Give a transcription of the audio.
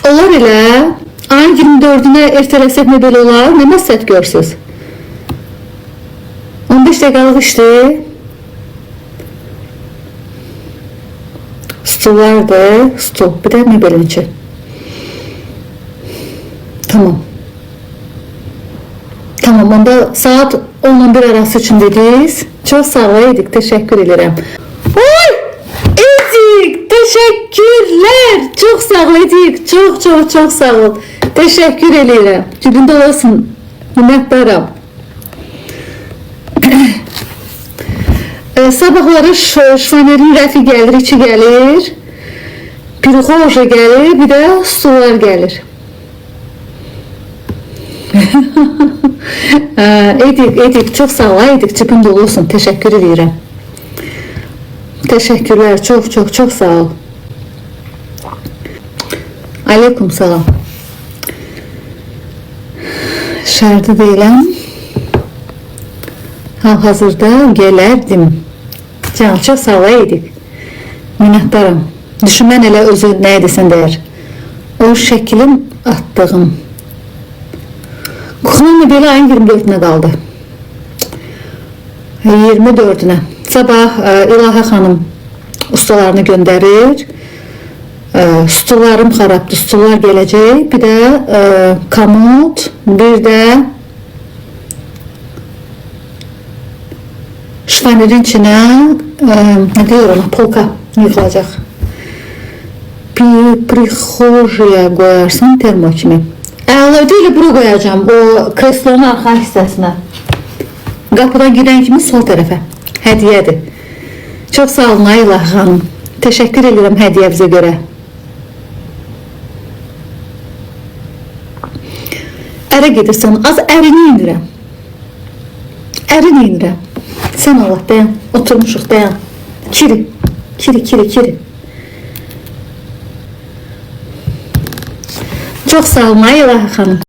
Olar elə. Ayın 24-ünə ertələsək mebel olar. Nə məsləhət görürsüz? 15 dəqiqəlik işdir. Stullardır. Stul. Bir də mebelin içi. Tamam. Tamam, onda saat 10-11 arası üçün dediniz. Çox sağ ol Edik, təşəkkür edirəm. Oy! Edik, təşəkkürlər. Çox sağ ol Edik, çox çox çox sağ ol. Təşəkkür edirəm. Cibində olasın. Minnətdaram. Sabahları şifanerin rəfi gəlir, içi gəlir. Pirxoja gəlir, bir də sular gəlir. Edik, Edik, çox sağ ol Edik, cibin dolu olsun. Təşəkkür edirəm. Təşəkkürlər, çox çox çox sağ ol. Aleyküm salam. Şərdi deyiləm. Hal-hazırda gələrdim. Can, çox sağ ol Edik. Minnətdaram. Düşünmən elə özü nə desən dəyər. O şəklim atdığım. Kuxuna mebeli ayın 24-ünə qaldı. 24-ünə. Sabah İlahə xanım ustalarını göndərir. Stullarım xarabdır, stullar gələcək. Bir də komod, bir də şifanerin içinə nə deyir ona, polka yığılacaq. Bir prixojiya qoyarsan termo kimi. Əla elə bura qoyacağam, o kreslonun arxa hissəsinə. Qapıdan girən kimi sol tərəfə. Hədiyyədir. Çox sağ olun ay İlahə xanım. Təşəkkür edirəm hədiyyənizə görə. Ərə gedirsən, az ərini indirəm. Ərini indirəm. Sən Allah dayan. Oturmuşuq dayan. Kiri. Kiri, kiri, kiri. Çox sağ olun ay İlahə xanım.